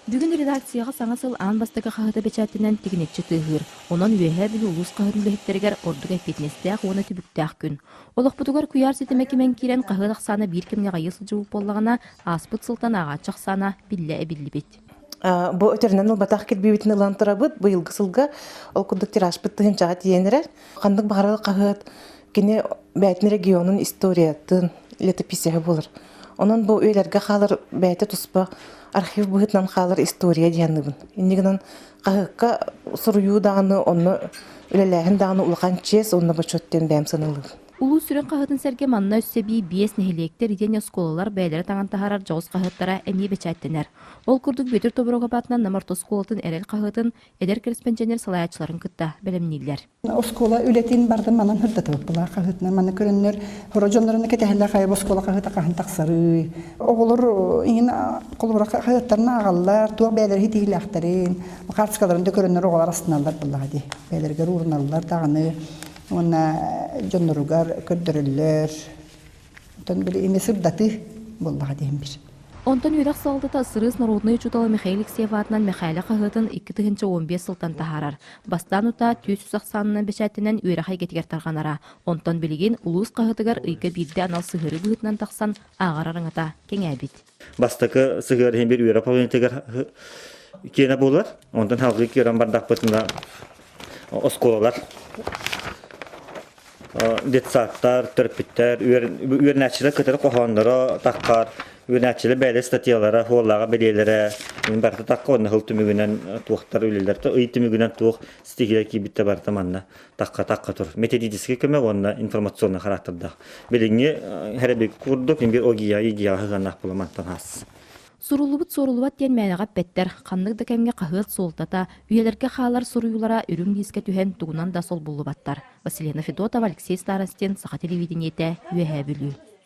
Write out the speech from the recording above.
Бүгүн редакцияҕа саҥа сыл аан бастакы хаһыата бэчээттэнэн тигинэччи тыаһыыр. Онон Үөһээ Бүлүү улуус хаһыатын үлэһиттэригэр ордук эппиэтинэстээх уонна түбүктээх күн. Олохпутугар куйаар ситимэ кимэн киирэн хаһыат ахсаана биир кэмҥэ аҕыйыы сылдьыбыт буоллаҕына, ааспыт сылтан ааҕааччы ахсаана биллэ эбиллибит. Бу өтөрүнэн ылбатах кирбиибитин ылан турабыт. Быйылгы сылга ол курдук тиражпыт тыһыынчаҕа тиийэн эрэр. Ханнык баҕарар хаһыат кини бэйэтин регионун историятын летописеһэ буолар. Онон бу үйэлэргэ хаалар бэйэтэ туспа архив быһыытынан хаалар история диэн Инньэ гынан хаһыакка суруйуу даҕаны, онно үлэлээһин даҕаны улахан чиэс уонна бочуот диэн бэйэм саныылыыбын. Улуус сүрүн хаһыатын сэргэ манна өссө эбии биэс нэһилиэктэр итиэннэ оскуолалар бэйэлэрэ таҥан таһаарар дьоҕус хаһыаттара эмиэ бэчээттэнэр. Ол курдук Бүөтүр Тобуруокап аатынан Нам орто оскуолатын Эрэл хаһыатын эдэр кэрэспэндьиэннэр салайааччыларын кытта бэлэмнииллэр. Оскуола үлэтин бардым манан сырдатыбыт былаах хаһыатынан манна көрөннөр хоро дьоннорун кэтэһэллэр хайа оскуола хаһыата хаһан тахсарый оҕолор иҥин холобура хаһыаттарын ааҕаллар туох бэйэлэрэ ситиһиилээхтэрин хаартыскаларын да көрөннөр оҕолор астыналлар буоллаҕа дии бэйэлэригэр ууруналлар даҕаны уонна дьонноругар көрдөрөллөр. Оттон били ини сырдатыы буоллаҕа диэн бир. Онтон үөрэх салалтата СРС норуодунай учуутала Михаил Алексеев аатынан Мэхээлэ хаһыатын 2015 сылтан таһаарар. Бастаан утаа 400 ахсаанынан бэчээттэнэн үөрэх эйгэтигэр тарҕанара. Онтон билигин улуус хаһыатыгар ыйга биирдэ анал сыһыарыы быһыытынан тахсан ааҕар араҥата кэҥээбит. Бастакы сыһыар иһин бир үөрэх павильонтыгар киэнэ буолар. Онтон салгыы киирэн бардахпытына оскуолалар, детсадтар, төрөппүттэр, үөрэнээччилэр кытары хоһоонноро таххар, үөрэнээччилэр бэйэлэр статьялара, хуоллааҕа бэлиэлэрэ барыта тахха уонна сыл түмүгүнэн туохтар үлэлэр ый түмүгүнэн туох стихия киирбиттэ барыта манна тахха тахха тур. Методический көмө уонна информационный характердаах. Билиҥҥи хэрэбик курдук бир огия игияҕа сыһыаннаах була мантан хаас. Суруллубут суоруллубат диэн мээнэҕэ эппэттэр, ханнык да кэмҥэ хаһыат суолтата, үйэлэргэ хаалар суруйуулара үрүҥ лиискэ түһэн тугунан да солбуллубаттар. Василена Федотова, Алексей Старостин, Саха телевидениетэ, Үөһээ Бүлүү.